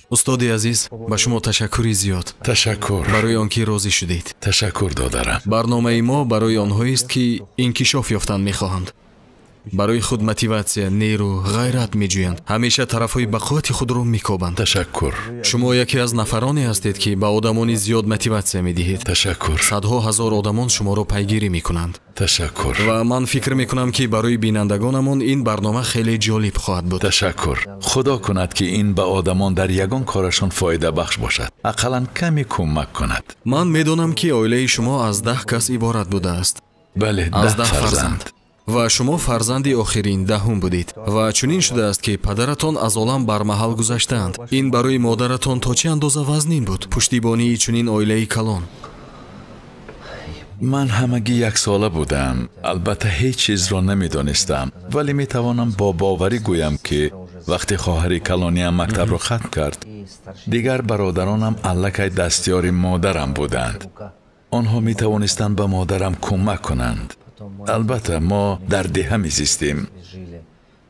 Устоди азиз, ба шумо ташаккури зиёд. Ташаккур. Барои он ки розӣ шудед. Ташаккур додарам. Барномаи мо барои онҳоест, ки инкишоф ёфтан мехоҳанд. Барои худ мотиватсия, нерӯ, ғайрат меҷӯянд. Ҳамеша тарафҳои бақуввати худро мекобанд. Ташаккур. Шумо яке аз нафароне ҳастед, ки ба одамони зиёд мотиватсия медиҳед. Ташаккур. Садҳо ҳазор одамон шуморо пайгирӣ мекунанд. Ташаккур. Ва ман фикр мекунам, ки барои бинандагонамон ин барнома хеле ҷолиб хоҳад буд. Ташаккур. Худо кунад, ки ин ба одамон дар ягон корашон фоидабахш бошад, ақаллан каме кӯмак кунад. Ман медонам, ки оилаи шумо аз 10 кас иборат будааст. Бале, аз 10 10 фарзанд. Ва шумо фарзанди охирин 10 будед. Ва чунин шудааст, ки падаратон аз олам бармаҳал гузаштаанд. Ин барои модаратон то чӣ андоза вазнин буд? Пуштибонии чунин оилаи калон. Ман ҳамагӣ 1 сола будам. Албатта ҳеҷ чизро намедонистам, вале метавонам бо боварӣ гӯям, ки вақте хоҳари калониам мактабро хатм кард, дигар бародаронам аллакай дастёри модарам буданд. Онҳо метавонистанд ба модарам кӯмак кунанд. Албатта мо дар деҳа мезистем.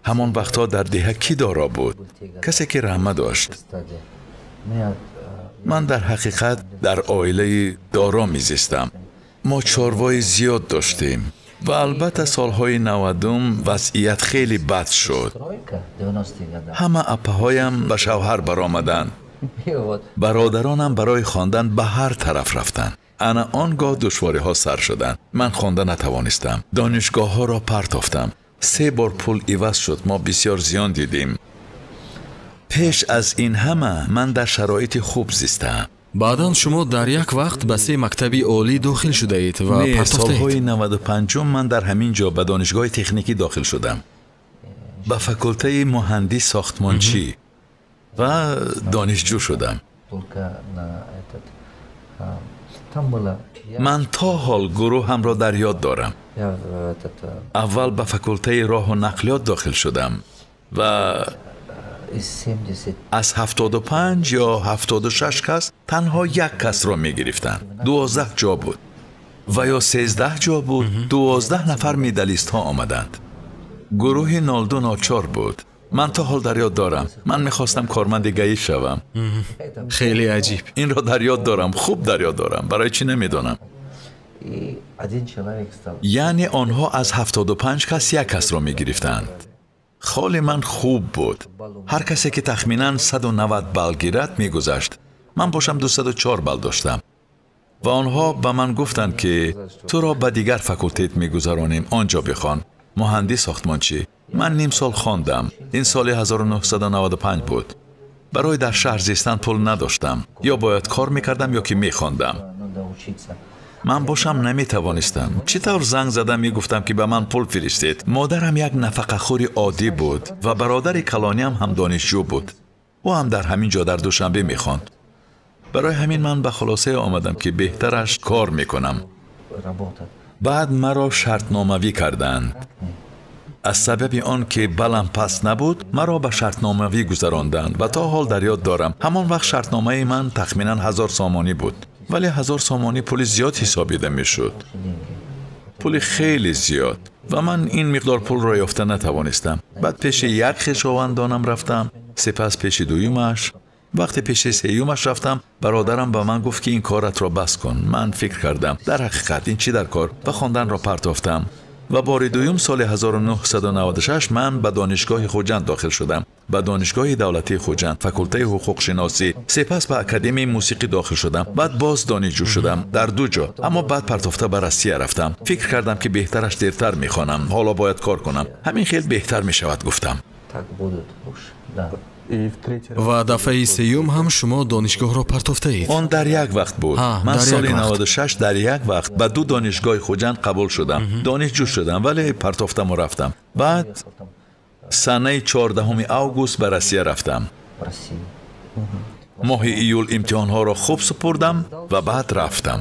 Ҳамон вақтҳо дар деҳа кӣ доро буд? Касе ки раҳма дошт. Ман дар ҳақиқат дар оилаи доро мезистам. Мо чорвои зиёд доштем ва албатта солҳои 90 вазъият хеле бад шуд. Ҳама апаҳоям ба шавҳар баромаданд. Бародаронам барои хондан ба ҳар тараф рафтанд. Ана он гоҳ душвориҳо сар шуданд. Ман хонда натавонистам. Донишгоҳҳоро партофтам. 3 бор пул иваз шуд. Мо бисёр зиён дидем. Пеш аз ин ҳама ман дар шароити хуб зистам. Баъдан шумо дар як вақт ба 3 мактаби олӣ дохил шудаед ва Не, партофтаед. солҳои 95 ман дар ҳамин ҷо ба донишгоҳи техникӣ дохил шудам, ба факултаи муҳандис сохтмончӣ ва донишҷӯ шудам. Ман то ҳол гурӯҳамро дар ёд дорам. Аввал ба факултаи роҳу нақлиёт дохил шудам ва аз 75 ё 76 кас танҳо як касро мегирифтанд. 12 ҷо буд ва ё 13 ҷо буд. 12 нафар медалистҳо омаданд. Гурӯҳи 0204 буд. Ман то ҳол дар ёд дорам. Ман мехостам корманди ГАИ шавам. Хеле аҷиб. Инро дар ёд дорам, хуб дар ёд дорам. Барои чӣ намедонам. Яъне онҳо аз 75 кас як касро мегирифтанд. Холи ман хуб буд. Ҳар касе ки тахминан 190 балл гирад мегузашт. Ман бошам 204 балл доштам. Ва онҳо ба ман гуфтанд, ки туро ба дигар факултет мегузаронем, он ҷо бихон. Муҳандис сохтмончӣ. Ман ним сол хондам. Ин соли 1995 буд. Барои дар шаҳр зистан пул надоштам. Ё бояд кор мекардам, ё ки мехондам. Ман бошам наметавонистам. Чӣ тавр занг задам мегуфтам, ки ба ман пул фиристед. Модарам як нафақахӯри оддӣ буд ва бародари калониам ҳам донишҷӯ буд. Ӯ ҳам дар ҳамин ҷо дар Душанбе мехонд. Барои ҳамин ман ба хулосае омадам, ки беҳтараш кор мекунам. Баъд маро шартномавӣ карданд. Аз сабаби он ки балам пас набуд, маро ба шартномавӣ гузаронданд ва то ҳол дар ёд дорам. Ҳамон вақт шартномаи ман тахминан 1000 сомонӣ буд, вале 1000 сомонӣ пули зиёд ҳисобида мешуд. Пули хеле зиёд. Ва ман ин миқдор пулро ёфта натавонистам. Баъд пеши як хешовандонам рафтам, сипас пеши дуюмаш. Вақте пеши сеюмаш рафтам, бародарам ба ман гуфт, ки ин коратро бас кун. Ман фикр кардам, дар ҳақиқат ин чӣ дар кор, ва хонданро партофтам. Ва бори дуюм соли 1996 ман ба донишгоҳи Хуҷанд дохил шудам. Ба донишгоҳи давлатии Хуҷанд, факултаи ҳуқуқшиносӣ, сипас ба академияи мусиқӣ дохил шудам. Баъд боз донишҷӯ шудам дар 2 ҷо, аммо баъд партофта ба Россия рафтам. Фикр кардам, ки беҳтараш дертар мехонам, ҳоло бояд кор кунам. Ҳамин хел беҳтар мешавад, гуфтам. Ва дафъаи сеюм ҳам шумо донишгоҳро партофтаед. Он дар як вақт буд. Ман соли 96 дар як вақт ба 2 донишгоҳи Хуҷанд қабул шудам. Донишҷӯ шудам, вале партофтаму рафтам. Баъд санаи 14 август ба Россия рафтам. Моҳи июл имтиҳонҳоро хуб супурдам ва баъд рафтам.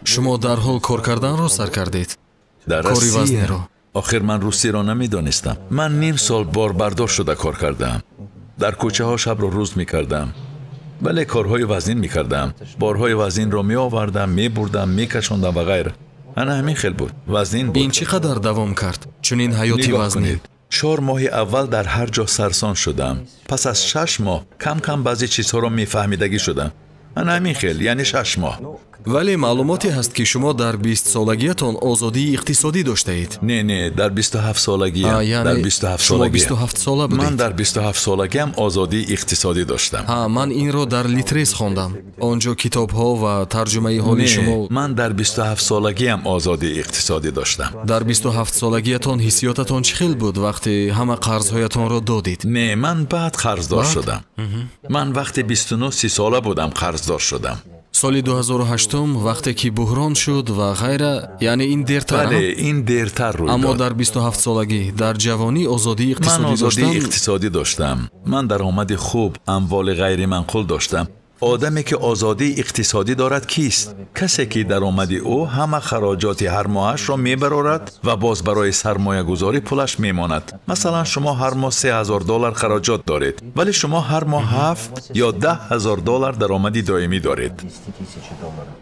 Шумо дарҳол кор карданро сар кардед? Дар Кори вазнеро. Охир ман русиро намедонистам. Ман ним сол борбардор шуда кор кардам. Дар кӯчаҳо шабро рӯз мекардам. Вале корҳои вазнин мекардам. Борҳои вазнинро меовардам, мебурдам, мекашондам ва ғайра. Ана ҳамин хел буд. Вазнин буд. Ин чӣ қадар давом кард? Чунин ҳаёти Нигоҳ вазнин. кунед. 4 моҳи аввал дар ҳар ҷо сарсон шудам. Пас аз 6 моҳ кам-кам баъзе чизҳоро мефаҳмидагӣ шудам. Ман ҳамин хел, яъне 6 моҳ. Вале маълумоте ҳаст, ки шумо дар 20 солагиятон озодии иқтисодӣ доштаед. Не, не, дар 27 солагиям. Дар 27 солагиям. Шумо 27 сола будед. Ман дар 27 солагиям озодии иқтисодӣ доштам. Ҳа, ман инро дар Литрес хондам. Он ҷо китобҳо ва тарҷумаи ҳоли шумо. Ман дар 27 солагиям озодии иқтисодӣ доштам. Дар 27 солагиятон ҳиссиётатон чӣ хел буд вақте ҳама қарзҳоятонро додед? Не, ман баъд қарздор шудам. Ман вақте 29-30 сола будам қарздор шудам. Соли 2008 вақте ки буҳрон шуд ва ғайра, яъне ин дертар. Бале, ин дертар рӯй дод. Аммо дар 27 солагӣ дар ҷавонӣ озодии иқтисодӣ доштам. Ман озодии иқтисодӣ доштам. Ман даромади хуб, амволи ғайриманқул доштам. Одаме ки озодии иқтисодӣ дорад кист? Касе ки даромади ӯ ҳама хароҷоти ҳар моҳашро мебарорад ва боз барои сармоягузорӣ пулаш мемонад. Масалан, шумо ҳар моҳ $3000 хароҷот доред, вале шумо ҳар моҳ 7 ё 10,000 доллар даромади доимӣ доред.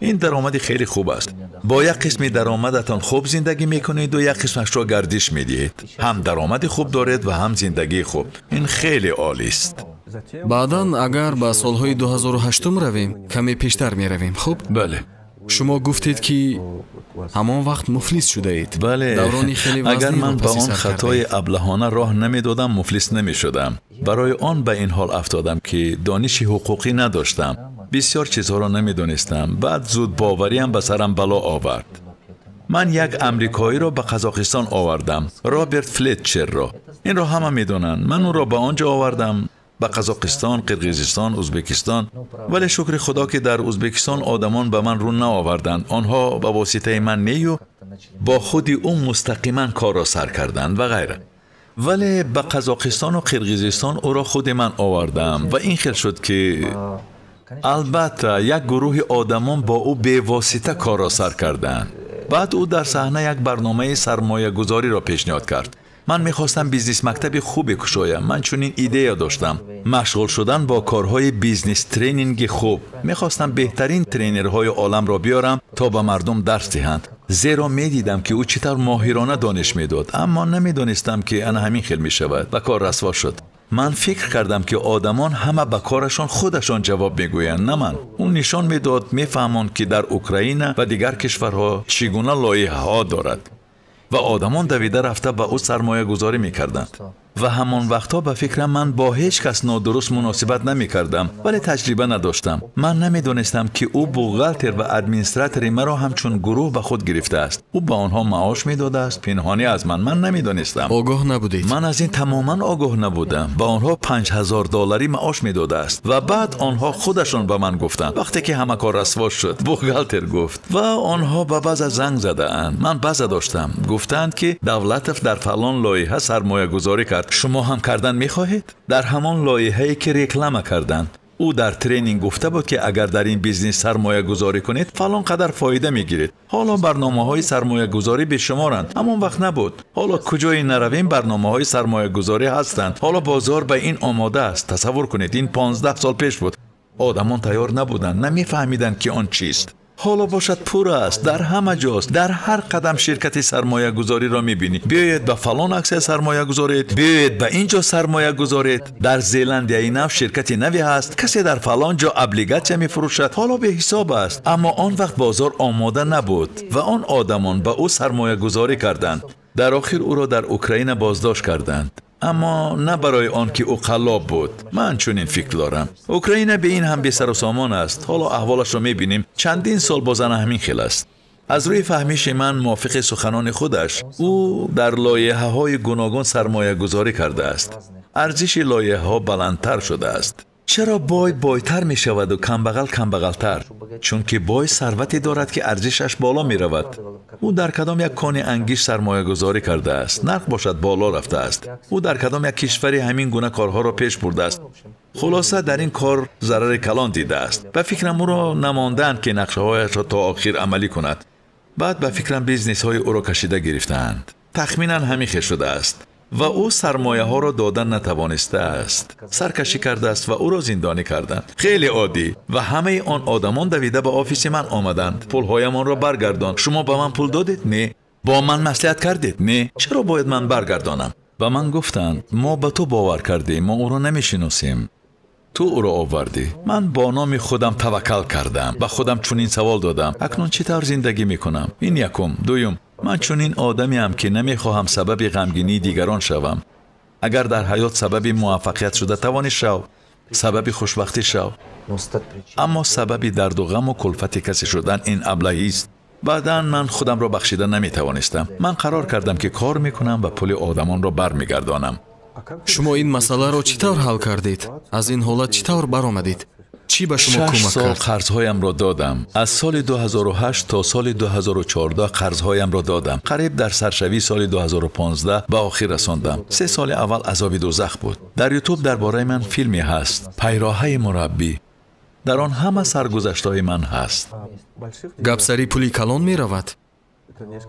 Ин даромади хеле хуб аст. Бо як қисми даромадатон хуб зиндагӣ мекунед ва як қисмашро гардиш медиҳед. Ҳам даромади хуб доред ва ҳам зиндагии хуб. Ин хеле олист. Баъдан агар ба солҳои 2008 равем, каме пештар меравем, хуб? Бале. Шумо гуфтед, ки ҳамон вақт муфлис шудаед. Бале. Даврони хеле агар вазнинро ман ба паси он сар хатои кардаед. аблаҳона роҳ намедодам, муфлис намешудам. Барои он ба ин ҳол афтодам, ки дониши ҳуқуқӣ надоштам. Бисёр чизҳоро намедонистам. Баъд зудбовариам ба сарам бало овард. Ман як амрикоиро ба Қазоқистон овардам, Роберт Флетчерро. Инро ҳама медонанд. Ман ӯро ба он ҷо овардам, ба Қазоқистон, Қирғизистон, Ӯзбекистон. Вале шукри Худо, ки дар Ӯзбекистон одамон ба ман рӯ наоварданд. Онҳо ба воситаи ман нею бо худи ӯ мустақиман корро сар карданд ва ғайра. Вале ба Қазоқистону Қирғизистон ӯро худи ман овардам ва ин хел шуд, ки албатта як гурӯҳи одамон бо ӯ бевосита корро сар карданд. Баъд ӯ дар саҳна як барномаи сармоягузориро пешниҳод кард. Ман мехостам бизнес-мактаби хубе кушоям. Ман чунин идея доштам. Машғул шудан бо корҳои бизнес-тренинги хуб. Мехостам беҳтарин тренерҳои оламро биёрам, то ба мардум дарс диҳанд. Зеро медидам, ки ӯ чӣ тавр моҳирона дониш медод, аммо намедонистам, ки ана ҳамин хел мешавад ва кор расво шуд. Ман фикр кардам, ки одамон ҳама ба корашон худашон ҷавоб мегӯянд, на ман. Ӯ нишон медод, мефаҳмонд, ки дар Украина ва дигар кишварҳо чӣ гуна лоиҳаҳо дорад ва одамон давида рафта ба ӯ сармоягузорӣ мекарданд. Ва ҳамон вақтҳо ба фикрам ман бо ҳеҷ кас нодуруст муносибат намекардам, вале таҷриба надоштам. Ман намедонистам, ки ӯ бухгалтер ва администратори маро ҳамчун гурӯҳ ба худ гирифтааст. Ӯ ба онҳо маош медодааст, пинҳонӣ аз ман. Ман намедонистам. Огоҳ набудед? Ман аз ин тамоман огоҳ набудам. Ба онҳо $5000 маош медодааст ва баъд онҳо худашон ба ман гуфтанд. Вақте ки ҳама кор расво шуд, бухгалтер гуфт ва онҳо ба база занг задаанд. Ман база доштам. Гуфтанд, ки Давлатов дар фалон лоиҳа сармоягузорӣ кард. Шумо ҳам кардан мехоҳед? Дар ҳамон лоиҳае ки реклама карданд. Ӯ дар тренинг гуфта буд, ки агар дар ин бизнес сармоягузорӣ кунед, фалон қадар фоида мегиред. Ҳоло барномаҳои сармоягузорӣ бешуморанд. Ҳамон вақт набуд. Ҳоло куҷое наравем, барномаҳои сармоягузорӣ ҳастанд. Ҳоло бозор ба ин омода аст. Тасаввур кунед, ин 15 сол пеш буд. Одамон тайёр набуданд, намефаҳмиданд, ки он чист. Ҳоло бошад пур аст, дар ҳама ҷост, дар ҳар қадам ширкати сармоягузориро мебинӣ. Биёед ба фалон аксия сармоягузоред, биёед ба ин ҷо сармоягузоред. Дар Зеландияи нав ширкати наве ҳаст, касе дар фалон ҷо облигатсия мефурӯшад. Ҳоло беҳисоб аст, аммо он вақт бозор омода набуд ва он одамон ба ӯ сармоягузорӣ карданд. Дар охир ӯро дар Украина боздошт карданд. Аммо на барои он ки ӯ қаллоб буд. Ман чунин фикр дорам. Украина бе ин ҳам бесару сомон аст. Ҳоло аҳволашро мебинем. Чандин сол боз ана ҳамин хел аст. Аз рӯи фаҳмиши ман мувофиқи суханони худаш, ӯ дар лоиҳаҳои гуногун сармоягузорӣ кардааст. Арзиши лоиҳаҳо баландтар шудааст. Чаро бой бойтар мешаваду камбағал камбағалтар? Чунки бой сарвате дорад, ки арзишаш боло меравад. Ӯ дар кадом як кони ангиш сармоягузорӣ кардааст, нарх бошад боло рафтааст. Ӯ дар кадом як кишвари ҳамин гуна корҳоро пеш бурдааст. Хулоса, дар ин кор зарари калон дидааст. Ба фикрам ӯро намондаанд, ки нақшаҳояшро то охир амалӣ кунад. Баъд ба фикрам бизнесҳои ӯро кашида гирифтаанд. Тахминан ҳамин хел шудааст. Ва ӯ сармояҳоро додан натавонистааст. Саркашӣ кардааст ва ӯро зиндонӣ карданд. Хеле оддӣ. Ва ҳамаи он одамон давида ба офиси ман омаданд. Пулҳоямонро баргардон. Шумо ба ман пул додед? Не. Бо ман маслиҳат кардед? Не. Чаро бояд ман баргардонам? Ба ман гуфтанд, мо ба ту бовар кардем, мо ӯро намешиносем. Ту ӯро овардӣ. Ман бо номи худам таваккал кардам. Ба худам чунин савол додам: акнун чӣ тавр зиндагӣ мекунам? Ин якум. Дуюм, ман чунин одамеам, ки намехоҳам сабаби ғамгинии дигарон шавам. Агар дар ҳаёт сабаби муваффақият шуда тавонӣ шав, сабаби хушбахтӣ шав. Аммо сабаби дарду ғаму кулфати касе шудан ин аблаҳист. Баъдан ман худамро бахшида наметавонистам. Ман қарор кардам, ки кор мекунам ва пули одамонро бармегардонам. Шумо ин масъаларо чӣ тавр ҳал кардед? Аз ин ҳолат чӣ тавр баромадед? Чӣ ба шумо кӯмак кард? 6 сол қарзҳоямро додам. Аз соли 2008 то соли 2014 қарзҳоямро додам. Қариб дар саршавии соли 2015 ба охир расондам. 3 соли аввал азоби дӯзах буд. Дар Ютуб дар бораи ман филме ҳаст, Пайроҳаи мураббӣ. Дар он ҳама саргузаштҳои ман ҳаст. Гапсари пули калон меравад?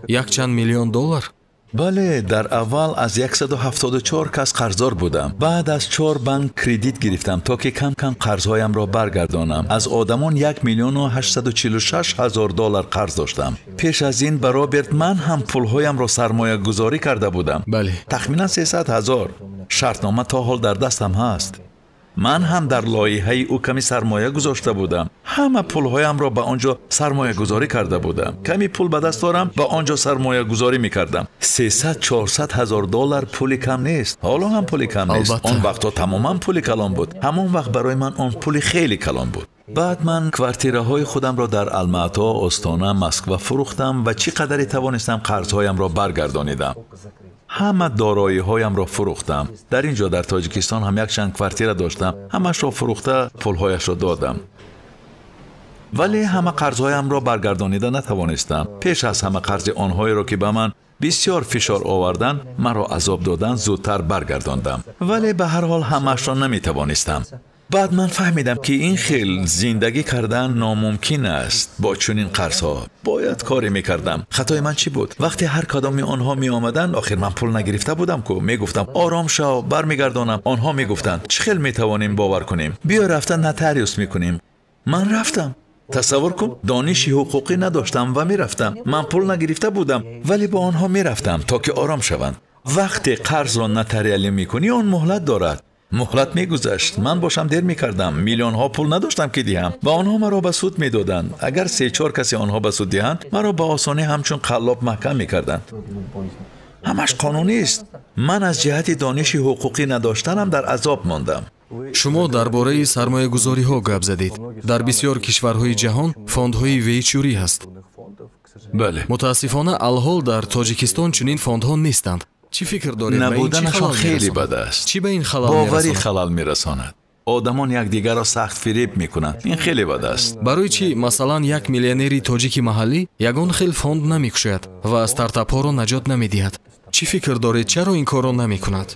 Якчанд миллион доллар? Бале, дар аввал аз 174 кас қарздор будам. Баъд аз 4 банк кредит гирифтам, то ки кам-кам қарзҳоямро баргардонам. Аз одамон 1 846 000 доллар қарз доштам. Пеш аз ин ба Роберт ман ҳам пулҳоямро сармоягузорӣ карда будам. Бале. Тахминан 300 000. Шартнома то ҳол дар дастам ҳаст. Ман ҳам дар лоиҳаи ӯ ками сармоя гузошта будам. Ҳама пулҳоямро ба он ҷо сармоягузорӣ карда будам. Ками пул ба даст дорам, ба он ҷо сармоягузорӣ мекардам. 300-400 ҳазор доллар пули кам нест. Ҳоло ҳам пули кам нест. Он вақтҳо тамоман пули калон буд. Ҳамон вақт барои ман он пули хеле калон буд. Баъд ман квартираҳои худамро дар Алмато, Остона, Москва фурӯхтам ва чӣ қадаре тавонистам қарзҳоямро баргардонидам. Ҳама дороиҳоямро фурӯхтам. Дар ин ҷо дар Тоҷикистон ҳам якчанд квартира доштам. Ҳамашро фурӯхта пулҳояшро додам. Вале ҳама қарзҳоямро баргардонида натавонистам. Пеш аз ҳама қарзи онҳоеро, ки ба ман бисёр фишор оварданд, маро азоб доданд, зудтар баргардондам. Вале ба ҳар ҳол ҳамаашро наметавонистам. Баъд ман фаҳмидам, ки ин хел зиндагӣ кардан номумкин аст бо чунин қарзҳо. Бояд коре мекардам. Хатои ман чӣ буд? Вақте ҳар кадоми онҳо меомаданд, охир ман пул нагирифта будам ку, мегуфтам ором шав, бармегардонам. Онҳо мегуфтанд чӣ хел метавонем бовар кунем? Биё рафта нотариус мекунем. Ман рафтам. Тасаввур кун, дониши ҳуқуқӣ надоштам ва мерафтам. Ман пул нагирифта будам, вале бо онҳо мерафтам, то ки ором шаванд. Вақте қарзро нотариалӣ мекунӣ, он муҳлат дорад. Муҳлат мегузашт. Ман бошам дер мекардам. Миллионҳо пул надоштам, ки диҳам, ва онҳо маро ба суд медоданд. Агар 3-4 касе онҳо ба суд диҳанд, маро ба осонӣ ҳамчун қаллоб маҳкам мекарданд. Ҳамаш қонунист. Ман аз ҷиҳати дониши ҳуқуқӣ надоштанам дар азоб мондам. Шумо дар бораи сармоягузориҳо гап задед. Дар бисёр кишварҳои ҷаҳон фондҳои венчурӣ ҳаст. Бале. Мутаассифона, алҳол дар Тоҷикистон чунин фондҳо нестанд. Чӣ фикр доред? Набуданашон хеле бад аст. Чӣ ба ин халал мерасонад? Боварӣ халал мерасонад. Одамон якдигарро сахт фиреб мекунанд. Ин хеле бад аст. Барои чӣ масалан як миллионери тоҷики маҳаллӣ ягон хел фонд намекушояд ва стартапҳоро наҷот намедиҳад? Чӣ фикр доред, чаро ин корро намекунад?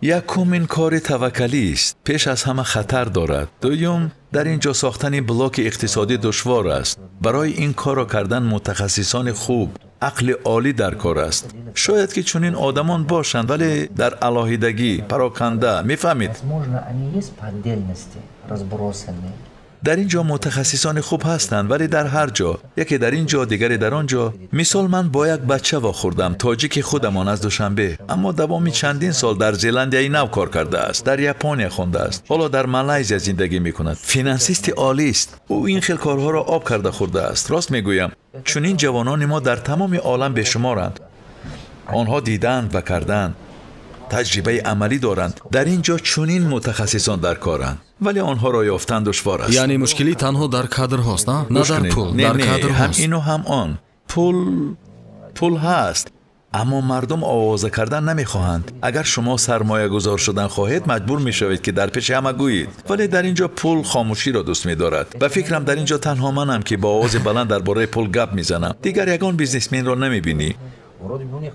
Якум, ин кори таваккалист. Пеш аз ҳама хатар дорад. Дуюм, дар ин ҷо сохтани блоки иқтисодӣ душвор аст. Барои ин корро кардан мутахассисони хуб, ақли олӣ дар кор аст. Шояд ки чунин одамон бошанд, вале дар алоҳидагӣ, пароканда, мефаҳмед? Дар ин ҷо мутахассисони хуб ҳастанд, вале дар ҳар ҷо, яке дар ин ҷо, дигаре дар он ҷо. Мисол, ман бо як бача вохӯрдам, тоҷики худамон аз Душанбе, аммо давоми чандин сол дар Зеландияи нав кор кардааст, дар Япония хондааст, ҳоло дар Малайзия зиндагӣ мекунад. Финансисти олист. Ӯ ин хел корҳоро об карда хӯрдааст. Рост мегӯям, чунин ҷавонони мо дар тамоми олам бешуморанд. Онҳо диданд ва карданд, таҷрибаи амалӣ доранд. Дар ин ҷо чунин мутахассисон дар коранд, вале онҳоро ёфтан душвор аст. Яъне мушкилӣ танҳо дар кадрҳост, на дар пул? Не, ҳам ину ҳам он. Пул ҳаст, аммо мардум овоза кардан намехоҳанд. Агар шумо сармоягузор шудан хоҳед, маҷбур мешавед, ки дар пеши ҳама гӯед. Вале дар ин ҷо пул хомӯширо дӯст медорад. Ба фикрам, дар ин ҷо танҳо манам, ки бо овози баланд дар бораи пул гап мезанам. Дигар ягон бизнесменро намебинӣ.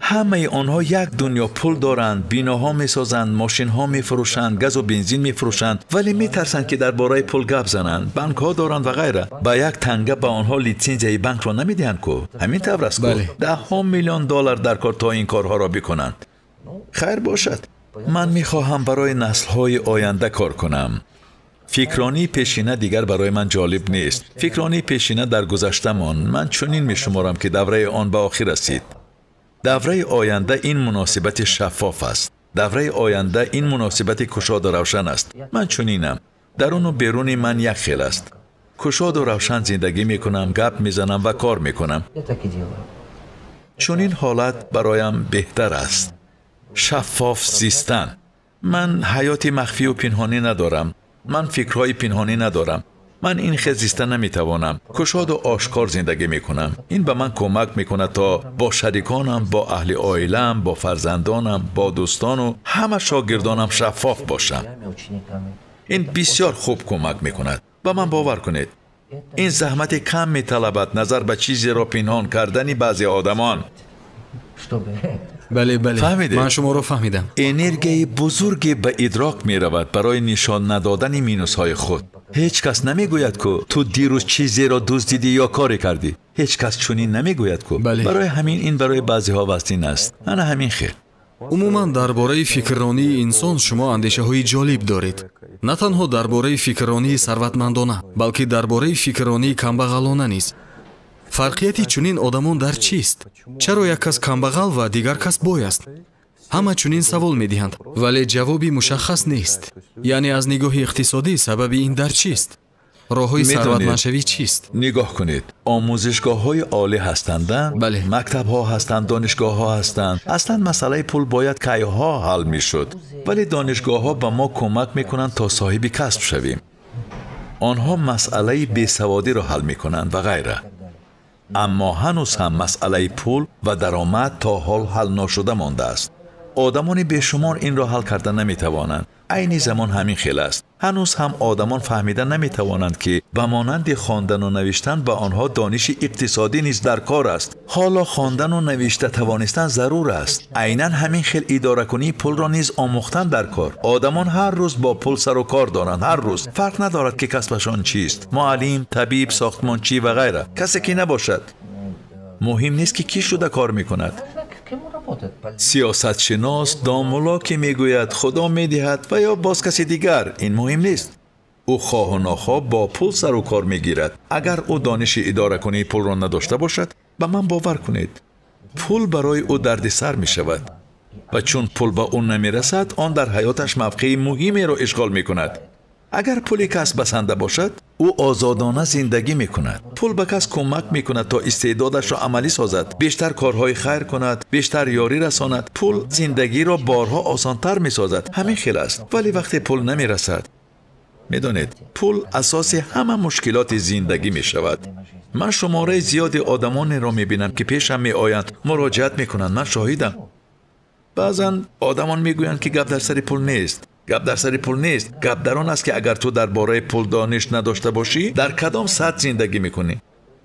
Ҳамаи онҳо як дунё пул доранд, биноҳо месозанд, мошинҳо мефурӯшанд, газу бензин мефурӯшанд, вале метарсанд, ки дар бораи пул гап зананд. Банкҳо доранд ва ғайра. Ба як танга ба онҳо литсензияи банкро намедиҳанд ку. Ҳамин тавр аст ку. Даҳҳо миллион доллар дар кор то ин корҳоро бикунанд. Хайр бошад. Ман мехоҳам барои наслҳои оянда кор кунам. Фикронии пешина дигар барои ман ҷолиб нест. Фикронии пешина дар гузаштамон. Ман чунин мешуморам, ки давраи он ба охир расид. Давраи оянда ин муносибати шаффоф аст. Давраи оянда ин муносибати кушоду равшан аст. Ман чунинам. Даруну беруни ман як хел аст. Кушоду равшан зиндагӣ мекунам, гап мезанам ва кор мекунам. Чунин ҳолат бароям беҳтар аст. Шаффоф зистан. Ман ҳаёти махфию пинҳонӣ надорам. Ман фикрҳои пинҳонӣ надорам. Ман ин хел зиста наметавонам. Кушоду ошкор зиндагӣ мекунам. Ин ба ман кӯмак мекунад то бо шариконам, бо аҳли оилаам, бо фарзандонам, бо дӯстону ҳама шогирдонам шаффоф бошам. Ин бисёр хуб кӯмак мекунад. Ба ман бовар кунед. Ин заҳмати кам металабад назар ба чизеро пинҳон кардани баъзе одамон. Бале, бале. Фаҳмидед? Ман шуморо фаҳмидам. Энергияи бузурге ба идрок меравад барои нишон надодани минусҳои худ. Ҳеҷ кас намегӯяд, ку ту дирӯз чизеро дуздидӣ ё коре кардӣ. Ҳеҷ кас чунин намегӯяд, ку. Барои ҳамин ин барои баъзеҳо вазнин аст. Ана ҳамин хел. Умуман дар бораи фикрронии инсон шумо андешаҳои ҷолиб доред. На танҳо дар бораи фикрронии сарватмандона, балки дар бораи фикрронии камбағалона низ. Фарқияти чунин одамон дар чист? Чаро як кас камбағал ва дигар кас бой аст? Ҳама чунин савол медиҳанд, вале ҷавоби мушаххас нест. Яъне аз нигоҳи иқтисодӣ сабаби ин дар чист? Роҳҳои сарватмандшавӣ чист? Нигоҳ кунед, омӯзишгоҳҳои олӣ ҳастанд, бале, мактабҳо ҳастанд, донишгоҳҳо ҳастанд. Аслан масъалаи пул бояд кайҳо ҳал мешуд, вале донишгоҳҳо ба мо кӯмак мекунанд то соҳиби касб шавем. Онҳо масъалаи бесаводиро ҳал мекунанд ва ғайра. Аммо ҳанӯз ҳам масъалаи пул ва даромад то ҳол ҳал нашуда мондааст. Одамони бешумор инро ҳал карда наметавонанд. Айни замон ҳамин хел аст. Ҳанӯз ҳам одамон фаҳмида наметавонанд, ки ба монанди хондану навиштан ба онҳо дониши иқтисодӣ низ дар кор аст. Ҳоло хондану навишта тавонистан зарур аст. Айнан ҳамин хел идоракунии пулро низ омӯхтан дар кор. Одамон ҳар рӯз бо пул сару кор доранд, ҳар рӯз. Фарқ надорад, ки касбашон чист: муаллим, табиб, сохтмончӣ ва ғайра. Касе ки набошад, муҳим нест, ки кӣ шуда кор мекунад. Сиёсатшинос, домулло ки мегӯяд худо медиҳад ва ё боз каси дигар, ин муҳим нест. Ӯ хоҳу нохоҳ бо пул сару кор мегирад. Агар ӯ дониши идоракунии пулро надошта бошад, ба ман бовар кунед, пул барои ӯ дардисар мешавад ва чун пул ба ӯ намерасад, он дар ҳаёташ мавқеи муҳимеро ишғол мекунад. Агар пули кас басанда бошад, ӯ озодона зиндагӣ мекунад. Пул ба кас кӯмак мекунад то истеъдодашро амалӣ созад, бештар корҳои хайр кунад, бештар ёрӣ расонад. Пул зиндагиро борҳо осонтар месозад. Ҳамин хел аст. Вале вақте пул намерасад, медонед, пул асоси ҳама мушкилоти зиндагӣ мешавад. Ман шумораи зиёди одамонеро мебинам, ки пешам меоянд, муроҷиат мекунанд. Ман шоҳидам. Баъзан одамон мегӯянд, ки гап дар сари пул нест. Гап дар сари пул нест. Гап дар он аст, ки агар ту дар бораи пул дониш надошта бошӣ, дар кадом сатҳ зиндагӣ мекунӣ?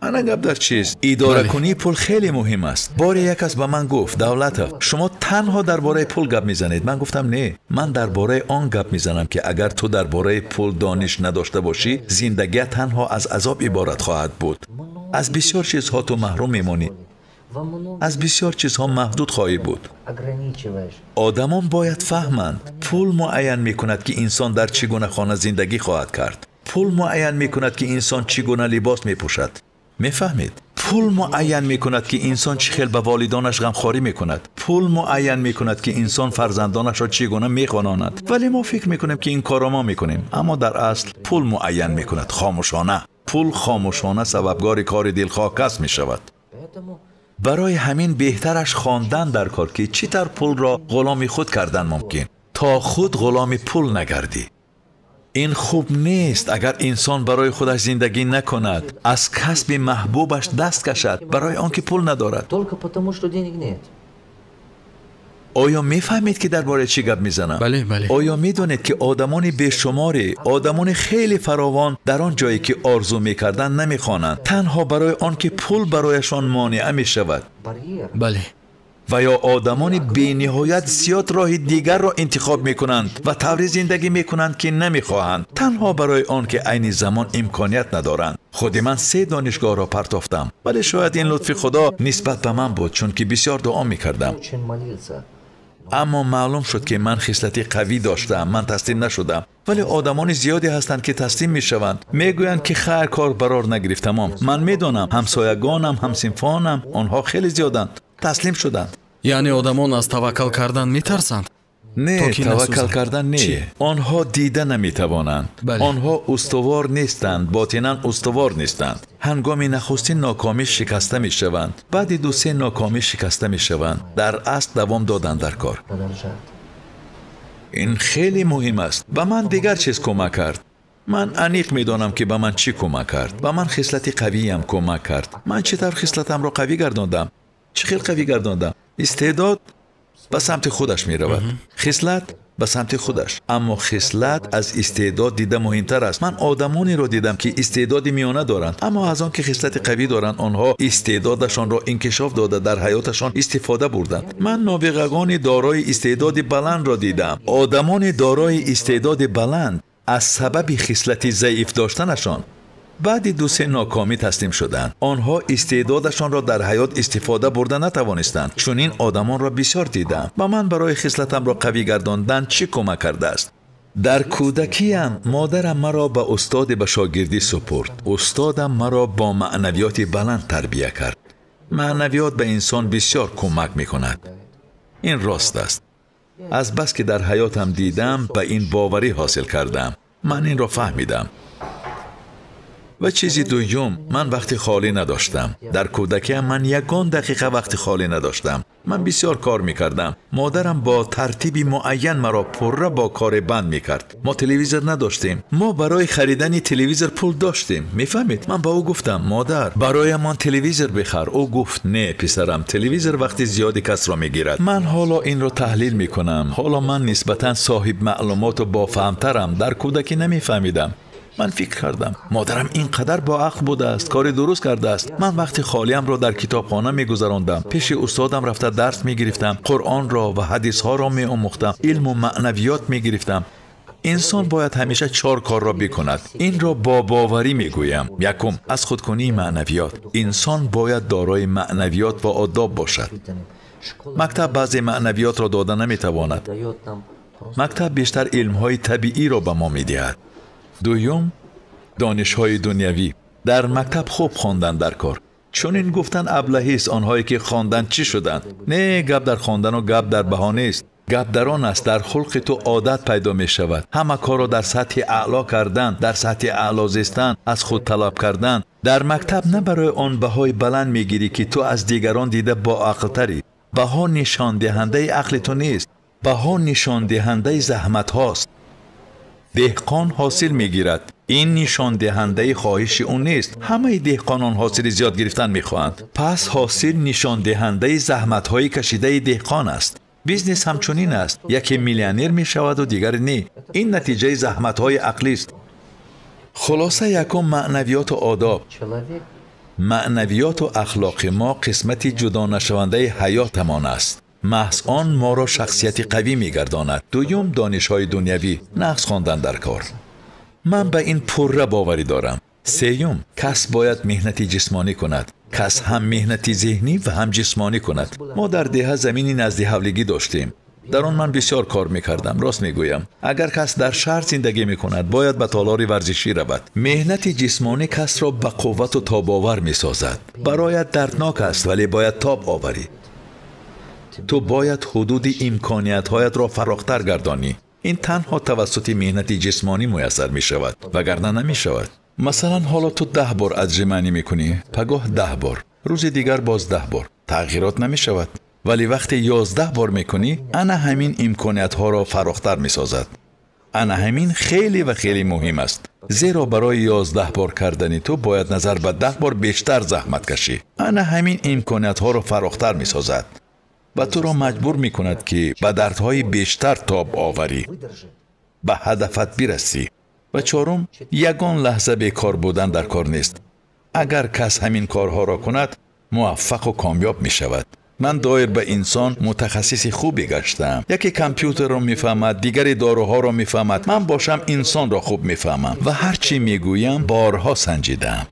Ана гап дар чист? Идоракунии пул хеле муҳим аст. Боре як кас ба ман гуфт: Давлатов, шумо танҳо дар бораи пул гап мезанед. Ман гуфтам: не, ман дар бораи он гап мезанам, ки агар ту дар бораи пул дониш надошта бошӣ, зиндагият танҳо аз азоб иборат хоҳад буд. Аз бисёр чизҳо ту маҳрум мемонӣ, аз бисёр чизҳо маҳдуд хоҳӣ буд. Одамон бояд фаҳманд, пул муайян мекунад, ки инсон дар чӣ гуна хона зиндагӣ хоҳад кард. Пул муайян мекунад, ки инсон чӣ гуна либос мепӯшад. Мефаҳмед? Пул муайян мекунад, ки инсон чӣ хел ба волидонаш ғамхорӣ мекунад. Пул муайян мекунад, ки инсон фарзандонашро чӣ гуна мехононад. Вале мо фикр мекунем, ки ин корро мо мекунем, аммо дар асл пул муайян мекунад хомӯшона. Пул хомӯшона сабабгори кори дилхоҳ кас мешавад. Барои ҳамин беҳтараш хондан дар кор, ки чӣ тавр пулро ғуломи худ кардан мумкин, то худ ғуломи пул нагардӣ. Ин хуб нест, агар инсон барои худаш зиндагӣ накунад, аз касби маҳбубаш даст кашад барои он ки пул надорад. Оё мефаҳмед, ки дар бораи чӣ гап мезанам? Бале, бале. Оё медонед, ки одамони бешуморе, одамони хеле фаровон дар он ҷое ки орзу мекарданд намехонанд, танҳо барои он ки пул барояшон монеа мешавад? Бале. Ва ё одамони бениҳоят зиёд роҳи дигарро интихоб мекунанд ва тавре зиндагӣ мекунанд, ки намехоҳанд, танҳо барои он ки айни замон имконият надоранд. Худи ман 3 донишгоҳро партофтам, вале шояд ин лутфи Худо нисбат ба ман буд, чунки бисёр дуо мекардам. Аммо маълум шуд, ки ман хислати қавӣ доштам, ман таслим нашудам. Вале одамони зиёде ҳастанд, ки таслим мешаванд, мегӯянд, ки хайр, кор барор нагирифтамом. Ман медонам, ҳамсоягонам, ҳамсинфонам, онҳо хеле зиёданд, таслим шуданд. Яъне одамон аз таваккал кардан метарсанд? Не, таваккал кардан не. Онҳо дида наметавонанд. Онҳо устувор нестанд, ботинан устувор нестанд. Ҳангоми нахустин нокомӣ шикаста мешаванд, баъди ду-се нокомӣ шикаста мешаванд. Дар асл давом додан дар кор. Ин хеле муҳим аст. Ба ман дигар чиз кӯмак кард. Ман аниқ медонам, ки ба ман чӣ кӯмак кард. Ба ман хислати қавиям кӯмак кард. Ман чӣ тавр хислатамро қавӣ гардондам? Чӣ хел қавӣ гардондам? Истеъдод ба самти худаш меравад, хислат ба самти худаш. Аммо хислат аз истеъдод дида муҳимтар аст. Ман одамонеро дидам, ки истеъдоди миёна доранд, аммо аз он ки хислати қавӣ доранд, онҳо истеъдодашонро инкишоф дода, дар ҳаёташон истифода бурданд. Ман нобиғагони дорои истеъдоди баландро дидам. Одамони дорои истеъдоди баланд аз сабаби хислати заиф доштанашон баъди ду-се нокомӣ таслим шуданд. Онҳо истеъдодашонро дар ҳаёт истифода бурда натавонистанд. Чунин одамонро бисёр дидам. Ба ман барои хислатамро қавӣ гардондан чӣ кӯмак кардааст? Дар кӯдакиям модарам маро ба устоде ба шогирдӣ супурд. Устодам маро бо маънавиёти баланд тарбия кард. Маънавиёт ба инсон бисёр кӯмак мекунад. Ин рост аст. Аз бас ки дар ҳаётам дидам, ба ин боварӣ ҳосил кардам. Ман инро фаҳмидам. Ва чизи дуюм, ман вақти холӣ надоштам. Дар кӯдакиам ман ягон дақиқа вақти холӣ надоштам. Ман бисёр кор мекардам. Модарам бо тартиби муайян маро пурра бо коре банд мекард. Мо телевизор надоштем. Мо барои харидани телевизор пул доштем. Мефаҳмед? Ман ба ӯ гуфтам: модар, бароямон телевизор бихар. Ӯ гуфт: не, писарам, телевизор вақти зиёди касро мегирад. Ман ҳоло инро таҳлил мекунам. Ҳоло ман нисбатан соҳиб маълумоту бофаҳмтарам. Дар кӯдакӣ намефаҳмидам. Ман фикр кардам, модарам ин қадар боақл будааст, кори дуруст кардааст. Ман вақти холиямро дар китобхона мегузарондам, пеши устодам рафта дарс мегирифтам, қуръонро ва ҳадисҳоро меомӯхтам, илму маънавиёт мегирифтам. Инсон бояд ҳамеша чор корро бикунад. Инро бо боварӣ мегӯям. Якум, аз худкунии маънавиёт. Инсон бояд дорои маънавиёт ва одоб бошад. Мактаб баъзе маънавиётро дода наметавонад. Мактаб бештар илмҳои табииро ба мо медиҳад. Дуюм, донишҳои дунявӣ. Дар мактаб хуб хондан дар кор. Чунин гуфтан аблаҳист. Онҳое ки хондан чӣ шуданд? Не, гап дар хондану гап дар баҳо нест. Гап дар он аст, дар хулқи ту одат пайдо мешавад. Ҳама корро дар сатҳи аъло кардан, дар сатҳи аъло зистан, аз худ талаб кардан. Дар мактаб на барои он баҳои баланд мегирӣ, ки ту аз дигарон дида боақлтарӣ. Баҳо нишондиҳандаи ақли ту нест. Баҳо нишондиҳандаи заҳматҳост. Деҳқон ҳосил мегирад. Ин нишондиҳандаи хоҳиши ӯ нест. Ҳамаи деҳқонон ҳосили зиёд гирифтан мехоҳанд. Пас ҳосил нишондиҳандаи заҳматҳои кашидаи деҳқон аст. Бизнес ҳамчунин аст. Яке миллионер мешаваду дигаре не. Ин натиҷаи заҳматҳои ақлист. Хулоса, якум, маънавиёту одоб. Маънавиёту ахлоқи мо қисмати ҷудонашавандаи ҳаётамон аст. Маҳз он моро шахсияти қавӣ мегардонад. Дуюм, донишҳои дунявӣ, нақс хондан дар кор. Ман ба ин пурра боварӣ дорам. Сеюм, кас бояд меҳнати ҷисмонӣ кунад. Кас ҳам меҳнати зеҳнӣ ва ҳам ҷисмонӣ кунад. Мо дар деҳа замини назди ҳавлигӣ доштем. Дар он ман бисёр кор мекардам. Рост мегӯям, агар кас дар шаҳр зиндагӣ мекунад, бояд ба толори варзишӣ равад. Меҳнати ҷисмонӣ касро ба қуввату тобовар месозад. Бароят дарднок аст, вале бояд тоб оварӣ. Ту бояд ҳудуди имкониятҳоятро фарохтар гардонӣ. Ин танҳо тавассути меҳнати ҷисмонӣ муяссар мешавад, вагарна намешавад. Масалан, ҳоло ту 10 бор отжимание мекунӣ, пагоҳ 10 бор, рӯзи дигар боз 10 бор. Тағйирот намешавад. Вале вақте 11 бор мекунӣ, ана ҳамин имкониятҳоро фарохтар месозад. Ана ҳамин хеле ва хеле муҳим аст. Зеро барои 11 бор кардани ту бояд назар ба 10 бор бештар заҳмат кашӣ. Ана ҳамин имкониятҳоро фарохтар месозад ва туро маҷбур мекунад, ки ба дардҳои бештар тоб оварӣ, ба ҳадафат бирасӣ. Ва чорум, ягон лаҳза бекор будан дар кор нест. Агар кас ҳамин корҳоро кунад, муваффақу комёб мешавад. Ман доир ба инсон мутахассиси хубе гаштаам. Яке компютерро мефаҳмад, дигаре доруҳоро мефаҳмад. Ман бошам инсонро хуб мефаҳмам ва ҳар чӣ мегӯям борҳо санҷидаам.